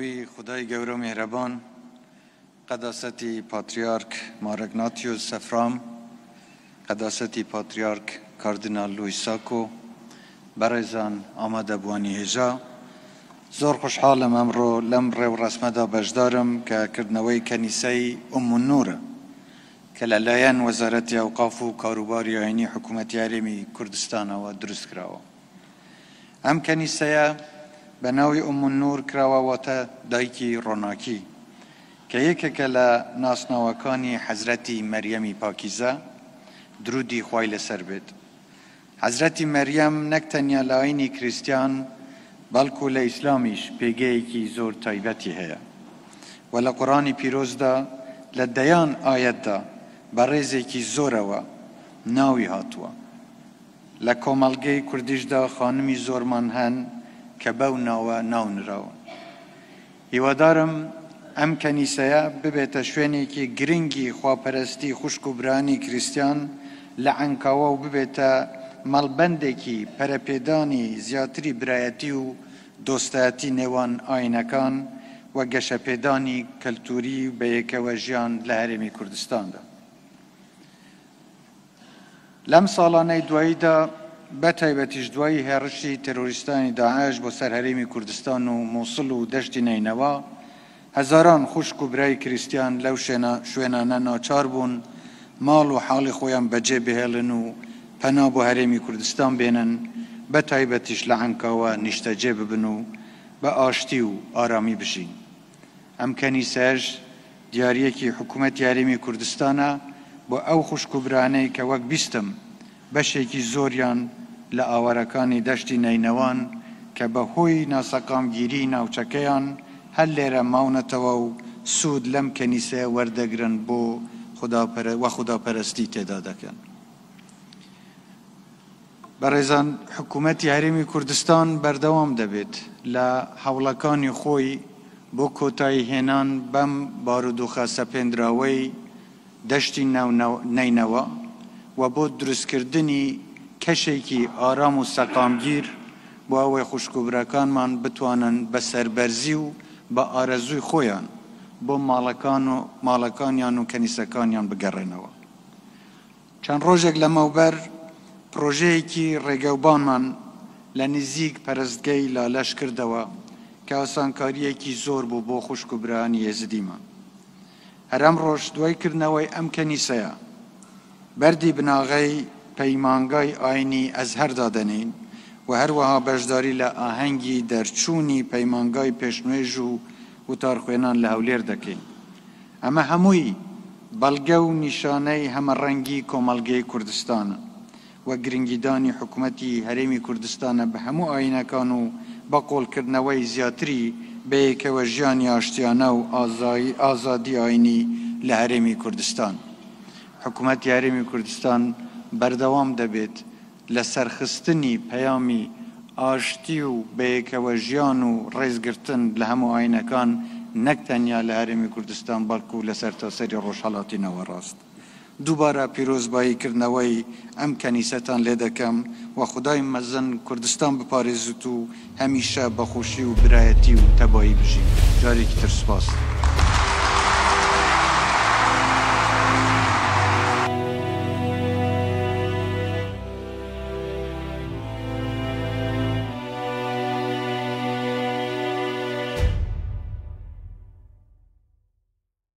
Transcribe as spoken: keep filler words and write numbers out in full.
Xwedayê Gewre Mêhreban, Qedasetî Patrîark Mar Ignatius Efram, Qedasetî Patrîark Kardînal Luis Sacco, berêzan amadebuwanî hêja, zor xweşhal im emro lem rêwresme de beşdar im ke kirdneweyê Kenîseyî Ummunûr e, ke li layen Wezaretê Ewqaf û Karûbarî Ayînî Hikûmetê Herêmî Kurdistana we dirust kirawa. Em kenîseye be navî Ummunûr kirawa, wate Dayikî Ronakî, ke yekeke le nasnawekanî Hezretî Meryemî Pakîze, dirûdî Xway li ser bêt. Hezretî Meryem nek tenya li ayînî Krîstiyan, belkû li Îslamîş pêgeyekî zor taybetî heye. We li Quranî Pîroz de li deyan ayet de bi rêzekî zor ewe navî hatiwe. Li komelgeyê Kurdîş de xanimî zorman hen ke bew nawe nawniraw in. Hîwadar im em kenîseye bibête şwênekî giringî xweperestî xwişk û birayanî Krîstiyan li Enkawa û bibête malbendekî perepêdanî ziyatirî birayetî û dostayetî nêwan ayînekan we geşepêdanî kulturî û beyêkewejiyan li Herêmî Kurdistan de. Lem salaney duwayî de, be taybetî ji duwayî hêrişî terorîstanî DAIŞ bo ser Herêmî Kurdistan û Mosil û deştî Neynewa, hezaran xwişk û birayê Krîstiyan lew şêna-, şwênane naçar bûn mal û halê xwe yan becê bihêlin û pena bo Herêmî Kurdistan bênin, be taybetî ji li Enkawa nîştecê bibin û bi aştî û aramî bijîn. Em kenîsej diyariyekî hikûmetî Herêmî Kurdistan e bo ew xwişk û biranê ke wek bîstim beşekî zor yan li awarekanî deştî Neynewan ke bi hoy naseqamgîrî navçekeyan her lêre mawnetewe û sûd lem kenîseye werdegirin bo xudapere-, we xudaperestî têda dekin. Berêzan, hikûmetî Herêmî Kurdistan berdewam debêt li hewlekanî xwe bo kotayî hênan bem barûdoxa sepêndiraweyî deştî New-, New-, Neynewa we bo dirustkirdinî keşekî aram û seqamgîr bo ew ê xwişk û birakanman bitwanin bi serberzî û bi arezûy xwe yan bo malekan û, malekaniyan û kenîsekaniyan bigerênewa. Çend rojek lemewber projeyekî rêgewbanman li nîzîk perestgehî Laleş kirdewe ke asankariyekî zor bû bo xwişk û birayanî Êzidî me. Her emroj duwayîkirnewey em kenîseya berdî binaxey peymangay ayînî Ezher dadenîn û her wiha beşdarî li ahengî derçûnî peymangay pêşnûêj û witharxwênan li Hewlêr dekin. Eme hemûyî belge û nîşaneyî hemerengî komelgeyê Kurdistan in. We giringîdanî hikûmetî Herêmî Kurdistan e bi hemû ayînekan û bi qolkirineweyî ziyatirî bêyekê we jiyanî aştiyane û azayî-, azadî ayînî li Herêmî Kurdistan. Hikûmetî Herêmî Kurdistan berdewam debêt li serxistinî peyamî aştî û bêyekê we jiyan û rêzgirtin li hemû ayînekan, nek tenya li Herêmî Kurdistan, belkû li sertaserî Rojhelatî Nawerast. Dubare pîrozbayî kirineweyî em kenîsetan lê dekem we Xwedayê mezin Kurdistan biparêzit û hemîşe bi xweşî û birayetî û tebayî bijî. Carekî tir spas.